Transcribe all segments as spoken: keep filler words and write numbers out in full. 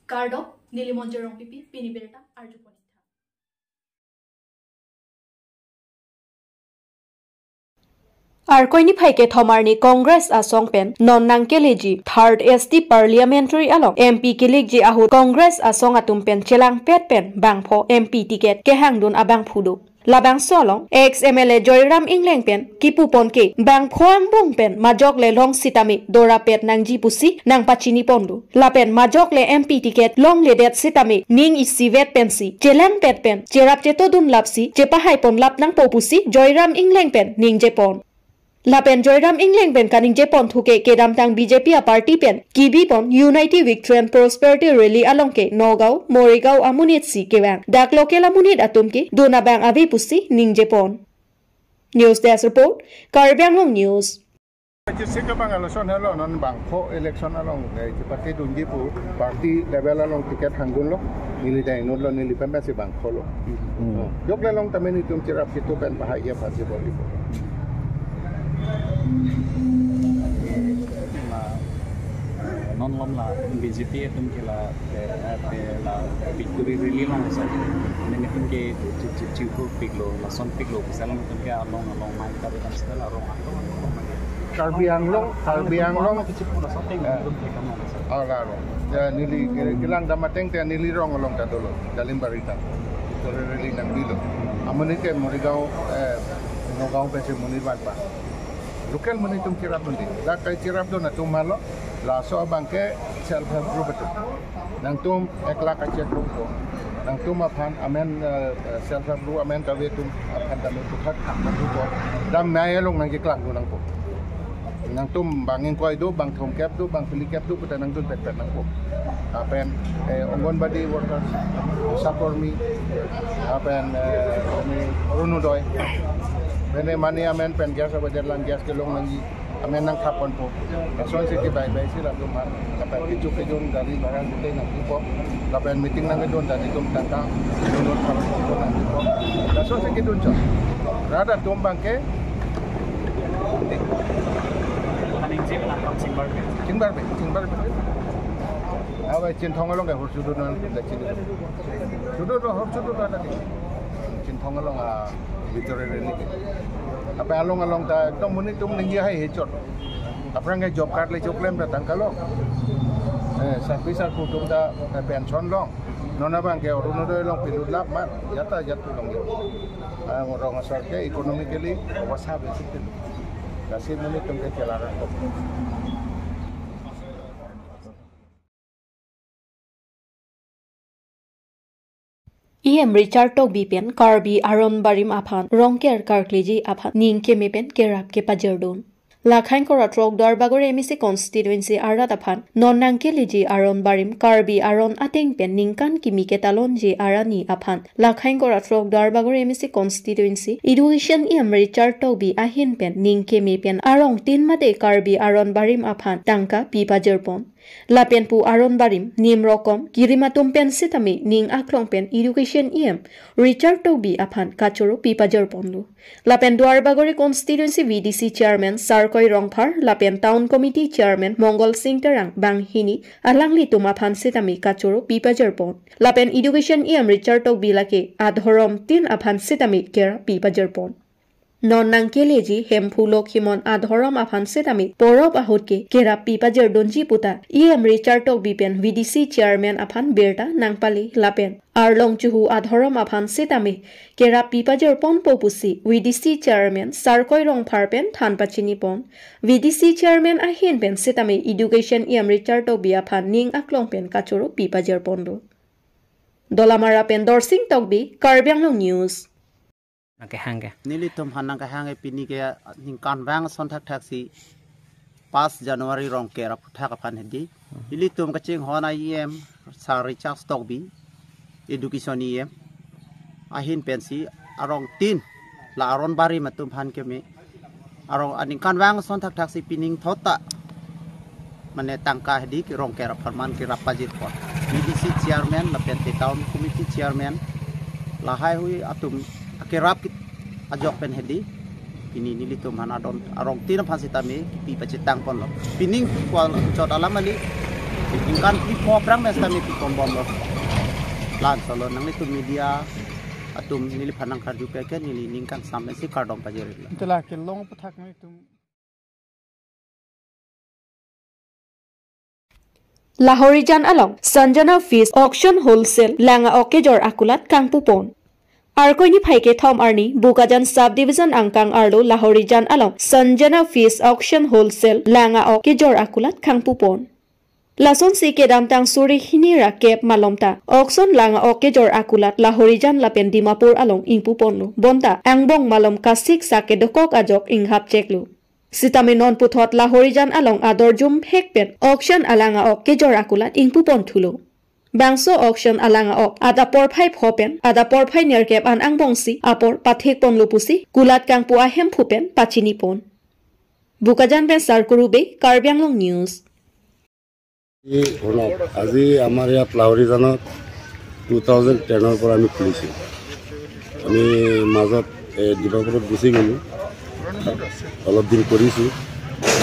Kardom, neli Monjir Rongpipi, pini birta arjuponitha. Arkoi niphai kethom arni Congress asong pen non nangkeleji third S T parliamentary along M P kelekji ahut Congress asong atum pen chelangpet pen bangpho M P ticket kehangdun abangphu do. Labangso along ex M L A Joyram Engleng pen kipupon ke bangpho angbong pen majok le long sitame dorapet nangji pusi nangpachiniponlo. Lapen majok le M P ticket longledet sitame ning isivet pensi chelangpet pen cherap chetodunlapsi chepahaiponlap nangpo pusi Joyram Engleng pen ningjepon. Lapen Joyram Engleng pen kaningjepon thuke kedamtang B J P aparty pen kibipon Unity Victory and Prosperity Rally along ke Nagaon, Morigaon amonit si kevang. Dak local amonit atum ke dun abang ave pusi ningjepon. News Desk Report, Karbi Anglong News. Chisi ke bang election helo non bangpho election along, eh, chepatedunji pu party level along ticket hangdunlo, neli dai inutlo, neli pen pensi bangpholo. Hmm. Jok le long tame nelitum cherap chitu pen bahai ya party boli po. La, non lom la B J P atum ke la, eh, eh, la victory rally long sa. Nelitum ke chi, chi, chi, chihurpiklo, lasonpiklo, bisa nelitum ke along, along mai kari kan sila rong atong, atong mai. Karbi Anglong, Karbi Anglong. Kichip pura sa teng, eh, nelitum ke kamu sa. Ah, la rong. Ya, neli, eh, kelang dam ateng te neli rong along ta dolo, Dalimbarit ta. Victory rally nangbilo. Amonit ke Morigaon, eh, Nagaon pensi amonit vanpa. Local amonit atum cherapdunde. Dak kai cherapdun atum malo, laso abang ke self help group atum. Nangtum ek lakh kachek group ko. Nangtum aphan amen, eh, self help group amen kave atum aphan tame puthak thak nangdun ko. Dam mai along nangkeklangdun nangpo. Nangtum bang ingkoi do, bang thomkep do, bang phlikep do, puta nangdunpetpet nangpo. Lapen, eh, Anganwadi workers, ASHA kormi, lapen, eh, kami Orunodoi. Pene mane amen pen gas avajar lang gas kelong nangji. Amen nangthapponpo. Lasonsi kebaibai si latum aphan. Lapen kecho kejun gari bhara gutei nangpipo. Lapen meeting nangkedun ta nelitum tangka. Nelitum thappo nangpipo. Lasonsi kedun chot. Rat atum abang ke. Aning jim nangkam chingbarbe. Chingbarbe, chingbarbe. Awa Chinthong along ke hur sudu non da chini. Sudu do hur sudu do na di. Chinthong along a Victory rally ke. Apa along along ta ekdom amonit atum ningje hai hechot. Aphrang ke job card le choklem ta tangka long. Eh, sarpi sarpo atum ta, eh, pension long. Non abang ke Orunodoi along pilutlap man. Jat ta jat tu long yo. Ah, rong asor ke economically awasa basic tu. Lasi amonit atum ke chelarang kok. E M Richard Tokbi pen Karbi aron barim aphan rongker karkleji aphan ning keme pen kerap kepajirdun. Lakhain kora throk Duarbagori M A C constituency arat aphan non nangkeleji aron barim Karbi aron ateng pen ningkan kimi ketalonji arani aphan Lakhain kora throk Duarbagori M A C constituency Education E M Richard Tokbi ahin pen ning keme pen arong tin mate Karbi aron barim aphan tangka pipajirpon. Lapen pu aron barim, nim rokom, kirim atum pen sitame ning aklong pen Education E M Richard Tokbi aphan kachoro pipajirponlo. Lapen Duarbagori constituency V D C chairman Sarkoi Rongphar, lapen town committee chairman Mongol Sing Terang banghini alanglitum aphan sitame kachoro pipajirpon. Lapen Education E M Richard Tokbi lake adhorom tin aphan sitame kerap pipajirpon. Non nangkeleji Hemphu Lokhimon adhorom aphan sitame porop ahut ke kerap pipajirdunji puta E M Richard Tokbi pen V D C chairman aphan birta nangpale lapen arlong chuhu adhorom aphan sitame kerap pipajirponpo pusi V D C chairman Sarkoi Rongphar pen than pachinipon. V D C chairman ahin pen sitame Education E M Richard Tokbi aphan ning aklong pen kachoro pipajirponlo. Dolamara pen Dorsing Tokbi, Karbi Anglong News. Nangkehang ke? Nelitum aphan nangkehang ke pini ke ningkan vang ason thakthak si pas January rongker aphuthak aphan hedi. Nelitum kachinghon a E M Sar Richard Tokbi, Education E M. Ahin pensi arong tin la aron barim atum aphan keme. Arong aningkan vang ason thakthak si pining thot ta mane tangka hedi kerongker apharman kerap pajirpon. V D C chairman lapen te town committee chairman lahai hui atum akerap kit ajok pen hedi. Pini nelitum aphan adon arong tin aphan sitame kipi pachetangponlo. Pining kwal chot alam ali Ningkan phli pho aphrang mes kami pipon bomlo. Lason lo nanglitum media atum neliphan nangkarju peke neli ningkan sam pensi kardom pajirlo. Itulah kelong pathak nelitum. Lahorijan along Sanjana Fish Auction Wholesale lang a-ok kejor akulat kangpupon. Arkoi niphai kethom arni Bokajan Subdivision angkang arlo Lahorijan along Sanjana Fish Auction Wholesale lang a-ok kejor akulat kangpupon. Lasonsi kedamtang suri hini ra kep malom ta auction lang a-ok kejor akulat Lahorijan lapen Dimapur along ingpuponlo. Bonta angbong malom kasik sa kedokok ajok inghapcheklo. Sitame non puthot Lahorijan along ador jumhek pen auction alang a-ok kejor akulat ingpupon thulo. Bangso auction alang a-ok adap porphai pho pen adap porphai nerkep an angbongsi apor pathekponlo pusi kulat kangpu ahemphu pen pachinipon. Bokajan pen Sarkuru Bey, Karbi Anglong News. এই শুনক, আজি আমাৰ ইয়াত লাহৰিজানত two thousand টেনৰ পৰা আমি খুলিছোঁ। আমি মাজত, এ, ডিমাপুৰত গুচি গ'লোঁ, অলপ দিন কৰিছোঁ।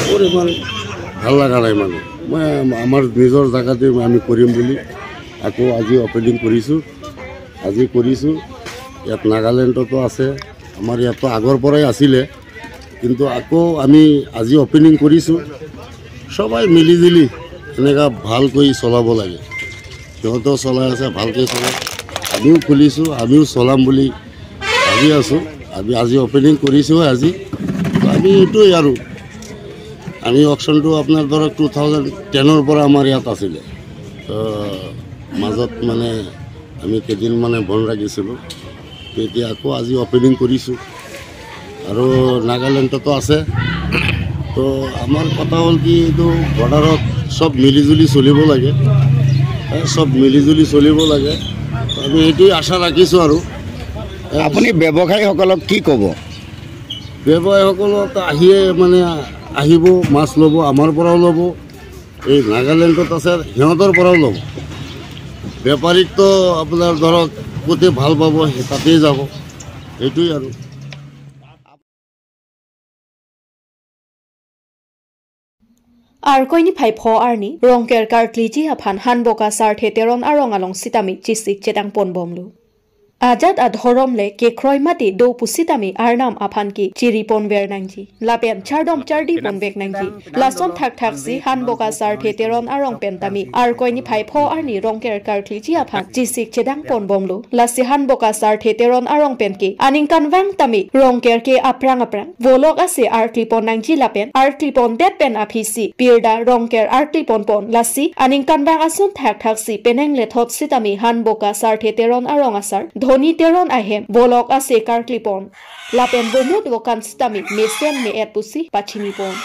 মোৰ ইমান ভাল লগা নাই মানে। মই আম-, আমাৰ নিজৰ জেগাতে আমি কৰিম বুলি আকৌ আজি অপেনিং কৰিছোঁ। আজি কৰিছোঁ। ইয়াত নাগালেণ্ডতো আছে, আমাৰ ইয়াতো আগৰ পৰাই আছিলে, কিন্তু আকৌ আমি আজি অপেনিং কৰিছোঁ। সবাই মিলিজুলি এনেকুৱা ভালকৈ চলাব লাগে। সিহঁতেও চলাই আছে, ভালকৈ চলাওক। আমিও খুলিছোঁ, আমিও চলাম বুলি ভাবি আছোঁ। আমি আজি অপেনিং কৰিছোঁ আজি। আমি এইটোৱেই আৰু। আমি অকশ্যনটো আপোনাৰ ধৰক টু থাউজেণ্ড টেনৰ পৰা আমাৰ ইয়াত আছিলে। তো মাজত মানে আমি কেইদিন মানে বন্ধ ৰাখিছিলোঁ। তো এতিয়া আকৌ আজি অপেনিং কৰিছোঁ। আৰু নাগালেণ্ডতো আছে। তো আমাৰ কথা হ'ল কি, এইটো বৰ্ডাৰত চব মিলিজুলি চলিব লাগে। এ, চব মিলিজুলি চলিব লাগে। তো আমি এইটোৱে আশা ৰাখিছোঁ আৰু। এ, আপুনি ব্যৱসায়ীসকলক কি ক'ব? ব্যৱসায়ীসকলক আহিয়ে মানে আহিব, মাছ ল'ব, আমাৰ পৰাও ল'ব, এই নাগালেণ্ডত আছে সিহঁতৰ পৰাও ল'ব। বেপাৰীকতো আপোনাৰ ধৰক ক'তে ভাল পাব, সেই তাতেই যাব, সেইটোৱেই আৰু। Arkoi niphai pho arni Rongker karkliji aphan Hanboka Sarthe Teron arong along sitame chesik chedangponbomlo. Ajat adhorom le kekroi mati do pusitame Arnam aphan ke chiriponver nangji lapen chardom chardiponvek nangji. Lason thakthaksi Hanboka Sarthe Teron arong pen tame Arkoi niphai pho arni Rongker karkliji aphan chesik chedangponbomlo. Lasi Hanboka Sarthe Teron arong pen ke aningkanvang tame Rongker ke aphrang aphrang volok ase arklipon nangji lapen arklipondet pen aphisi pirda Rongker arkliponpon. Lasi aningkanvang ason thakthaksi penang lethot sitame Hanboka Sarthe Teron arong asar Dhoni Teron ahem volok ase karklipon lapen bomut vokan sitame mesen me-et pusi pachinipon.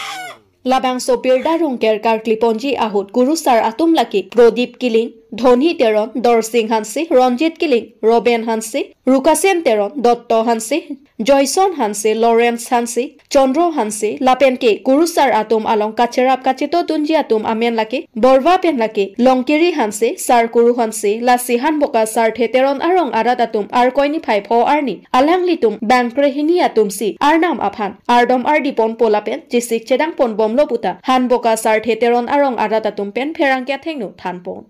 Labangso pirda Rongker karkliponji ahut kurusar atum lake Prodip Killing, Dhoni Teron, Dorsing Hanse, Ronjit Killing, Roben Hanse, Rukasen Teron, Dotto Hanse, Joyson Hanse, Lawrence Hanse, Chondro Hanse lapen ke kurusar atum along kacherap kacheto dunji atum amen lake Borva pen lake Longkiri Hanse, Sarkuru Hanse. Lasi Hanboka Sarthe Teron arong arat atum Arkoi niphai pho arni alanglitum bangkre hini atumsi Arnam aphan ardom ardiponpo lapen chesik chedangponbomlo puta Hanboka Sarthe Teron arong arat atum pen pherangke athengno thanpon.